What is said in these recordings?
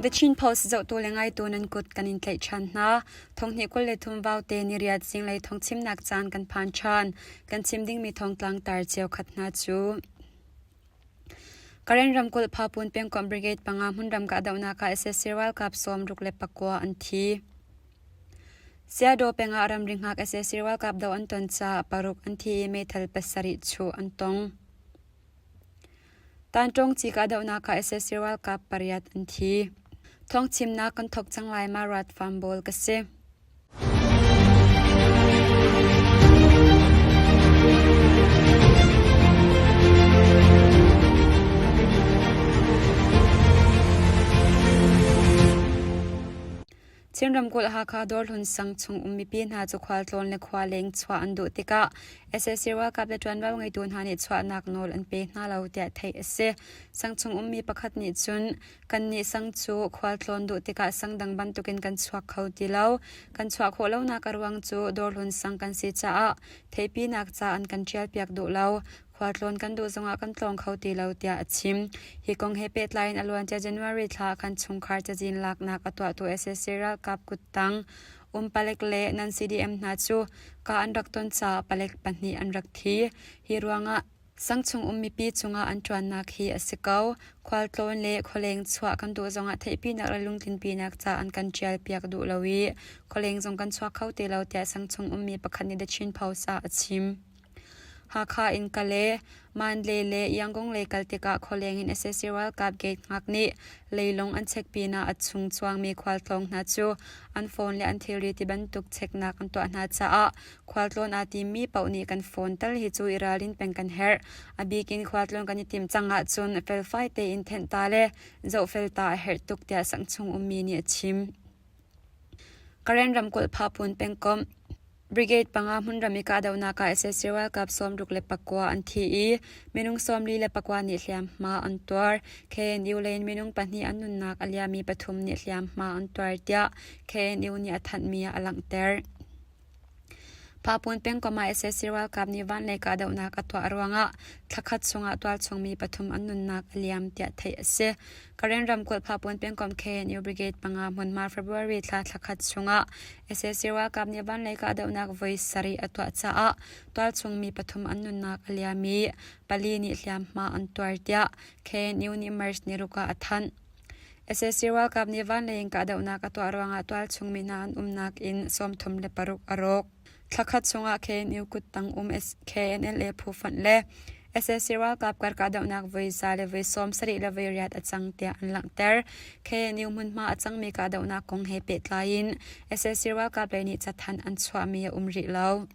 The Chin Post zohtu le ngaitu nan kut kan in tlaih ṭhan hna. Thonghnih 23 vaute niriat zinglei thawngchimnak caan kan phan ṭhan. Kan chim dingmi thawngtlang tar cheukhat hna cu Karen ramkulh Phapun pengkomh brigade panga hmunram kahdohnak ah sac ralkap 69 an thi. Sayadaw peng ah ramri hngak sac ralkap doh an ton caah paruk an thi i meithal pasarih chuh an tong. Tanṭawng ci kahdohnak ah sac ralkap pariat an thi. Thawngchimnak kan thawk cang lai ma rat farm bawl ka si. Chin ramkulh Hakha Dawrhlun sang chung um mipi hna cu khualtlawn le khua leng chuah an duh tikah sac ralkap le ṭuanvo ngeitu hna nih chuahnak nawl an pe hna lo tiah theih a si. Sang chung ummi pakhat nih cun kannih sang cu khualtlawn duh tikah sang dang bantukin kan chuak kho ti lo. Kan chuah khawh lonak a ruang cu Dawrhlun sang kan si caah theihpinak ca an kan ṭialpiak duh lo. Khualtlawn kan duh zongah kan tlawng kho ti lo tiah a chim. Hi kong he pehtlai in a luancia January thla ah khan chungkhar cazin laknak a tuahtu sac ralkap kuttang um palek le nan CDM hna cu ka an rak ton caah palek pahnih an rak thi. Hi ruangah sangchung um mipi cungah an ṭuannak hi a si ko. Khualtlawn le khualeng chuah kan duh zongah theihpinak le lungtlinpinak ca an kan ṭialpiak duh lo i khualeng zong kan chuak kho ti lo tiah sangchung ummi pakhat nih The Chin Post ah a chim. Hakha in Kale, Mandalay le Yangon lei kal tikah khualeng in sac ralkap gate hngak nih leilung an chek pinah a chung chuangmi khualtlawng hna cu an phone le an thilri tibantuk cheknak an tuah hna caah khualtlawn aa timmi paoh nih kan phone tal hi cu i ralrin peng kan herh. A bik in khualtlawn kan i timh cang ahcun felfai tein thenh ta le zohfel ta a herh tuk tiah sangchung ummi nih a chim. Karen ramkulh Phapun pengkomh Brigade panga hmunram i kahdohnak ah sac ralkap 69 an thi i minung 44 nih hliamhma an tuar. KNU lei in minung pahnih an nunnak a liami pathum nih hliamhma an tuar tiah KNU nih a thanhmi ah a langhter. Phapun pengkomh ah sac ralkap nih vanlei kahdohnak a tuah ruangah thlakhat chungah tualchungmi pathum an nunnak a liam tiah theih a si. Karen ramkulh Phapun pengkomh KNU Brigade panga hmunhma February thla thlakhat chungah sac ralkap nih vanlei kahdohnak voi sarih a tuah caah tualchung mi pathum an nunnak a liam i pali nih hliamhma an tuar tiah KNU nih March ni ruk ah a thanh. Sac ralkap nih vanlei in kahdohnak a tuah ruangah tualchung mi hna an umnak inn 36 a rawk. Thlakhat chungah KNU kuttang um KNLA phu fonh le sac ralkap kar kahdohnak voi za le voi sawm sarih le voi riat a cang tiah an langhter. KNU hmunhma a cangmi kahdohnak kong he pehtlai in sac ralkap lei nih cathanh an chuahmi a um rih lo.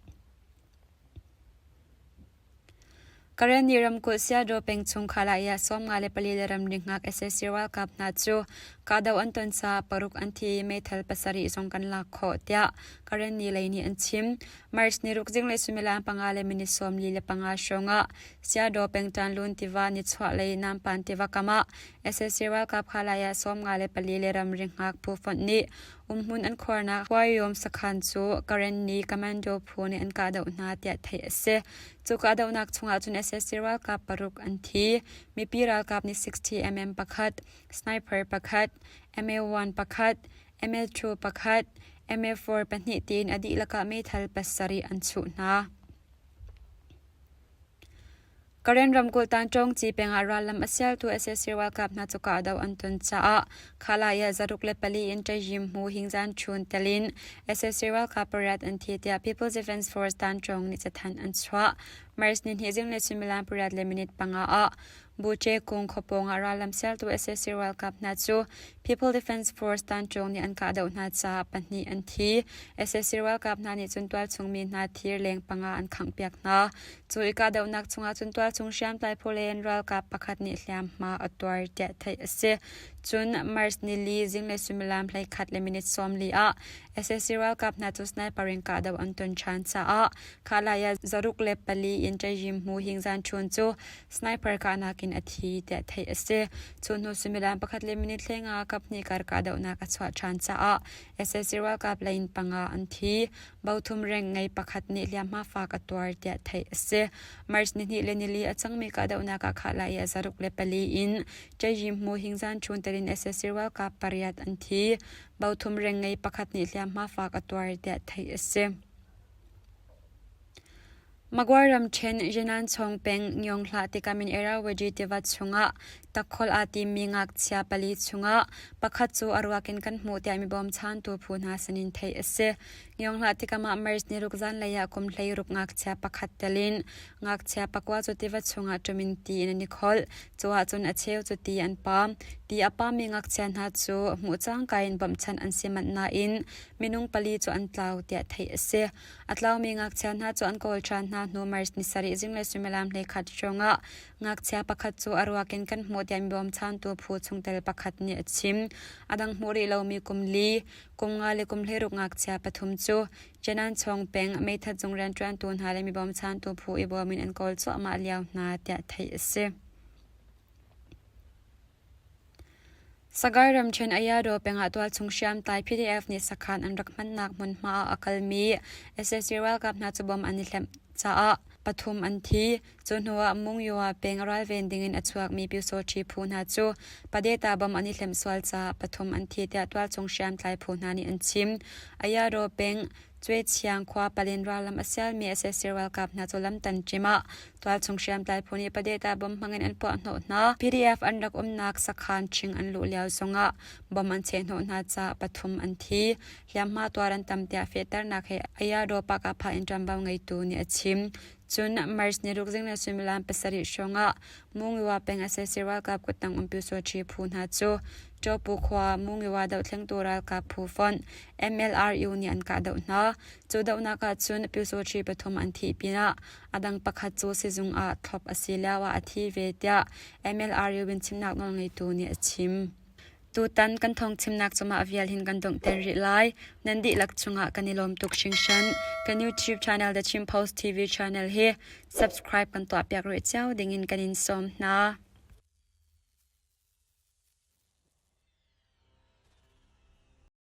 Karenni ramkulh Sayadaw peng chung Khalaya 54 le ramri hngak sac ralkap hna cu kahdoh an ton caah paruk an thi i meithal pasarih zong kan lak khawh tiah Karenni lei nih an chim. March ni ruk zinglei suimilam panga le minute 45 hrawng ah Sayadaw peng Ṭanlun tiva nichuahlei Nampan tiva kam ah sac ralkap Khalaya 54 le ramri hngak phu fonh nih Umhmun an khuarnak Huayom sakhan cu Karenni Commando phu nih an kahdoh hna tiah theih a si. Cu kahdohnak chungah cun sac ralkap paruk an thi. Mipi ralkap nih 60 mm pakhat, sniper pakhat, MA-1 pakhat, MA-2 pakhat, MA-4 pahnih tiin a dihlak ah meithal pasarih an chuh hna. Karen ramkulh Tanṭawngci peng ah rallam a sialtu sac ralkap hna cu kahdoh an ton caah Khalai ah zaruk le pali in Ṭaihim hmu Hingzan Chun tel in sac ralkap pariat an thi tiah People's Defense Force Tanṭawng nih cathanh an chuah. March nihnih zinglei suimilam pariat le minute panga ah Buche kung khuapawng ah rallam sialtu sac ralkap hna cu People Defense Force Tanṭawng nih an kahdoh hna caah pahnih an thi. Sac ralkap hna nih cun tualchung mi hna thir leng panga an khanghpiak hna. Cu i kahdohnak chungah cun tualchung hriamtlai phu le an ralkap pakhat nih hliamhma a tuar tiah theih a si. Cun March nili zinglei suimilam 11 le minute 40 ah sac ralkap hna cu sniper in kahdoh an ton ṭhan caah khalai ah zaruk le pali in Ṭaihim hmu Hingzan Chun cu sniper kahnak in a thi tiah theih a si. Cu hnu suimilam pakhat le minute hleng ah kap. kaphnih kar kahdohnak a chuah ṭhan caah sac ralkap lei in panga an thi. Bothum reng ngei pakhat nih hliamhma fak a tuar tiah theih a si. March nihnih le nili a cangmi kahdohnak ah khah lai i a zaruk le pali in Ṭaihhmu Hingzan chun telin sac ralkap pariat an thi. Bothum reng ngei pakhat nih hliamhma fak a tuar tiah theih a si. Magway ramṭhen Yenanchawng peng Ngyonghlah tikamin Irrawaddy tiva chungah takkhawl aa timmi ngakchia pali chungah pakhat cu a ruak in kan hmuh tiah mi bawmchantu phu hna sinin theih a si. Ngyonghlah tikam ah March niruk zanlei ah kum 16 ngakchia pakhat tel in ngakchia pakua cu tiva chungah ṭum in ti in an i kholh. Cu ahcun a cheu cu ti an pam. Ti a pammi ngakchia hna cu hmuh cangka in bawmhchanh an si manh nain minung pali cu an tlau tiah theih a si. A tlaumi ngakchia hna cu an kawl ṭhan hna hnu March ni sarih zinglei suimilam 11 hrawngah ngakchia pakhat cu a ruak in kan hmuh tiah mi bawmchantu phu chungtel pakhat nih a chim. A dang hmuh rih lomi kum li, kum nga le kum 16 ngakchia pathum cu Ṭenanchawng peng meithat zung rianṭuantu hna le mi bawmchantu phu i bawm in an kawl cuahmah lio hna tiah theih a si. Sagaing ramṭhen Ayadaw peng ah tualchung hriamtlai PDF nih sakhan an rak hmannak hmunhma ah a kalmi sac ralkap hna cu bom an i hlemh caah pathum an thi. Cu hnu ah Mungyoa peng ralven ding in a chuakmi Pyusawṭhi phu hna cu Padeta bom an i hlemh sual caah pathum an thi tiah tualchung hriamtlai phu hna nih an chim. Ayadaw peng Cuaichiang khua palin rallam a sialmi sac ralkap hna cu lamtan ṭim ah tualchung hriamtlai phu nih padeta bom hmangin an puahhnawh hna. PDF an rak umnak sakhan ṭhing an luh lio zongah bom an chehhnawh hna caah pathum an thi. Hliamhma tuar an tam tiah fehternak he Ayadaw Pakapha in ṭuanvo ngeitu nih a chim. Cun March niruk zinglei suimilam pasarih hrawngah Mungyiwa peng sac ralkap kuttang um Pyusawṭhi phu hna cu Ṭawpu khua Mungyiwa dohthlengtu ralkap phu fonh MLRU nih an kahdoh hna. Cu dohnak ah cun Pyusawṭhi pathum an thih pinah a dang pakhat cu sizung ah thlop a si lioah a thi ve tiah MLRU biachimnak nawlngeitu nih a chim. Tutan kan thawngchimnak cu mah vial hin kan donghter rih lai. Nan dihlak cungah kan i lawm tuk hringhran. Kan YouTube channel The Chin Post TV channel hi subscribe kan tuahpiak rih cio dingin kan in sawm hna.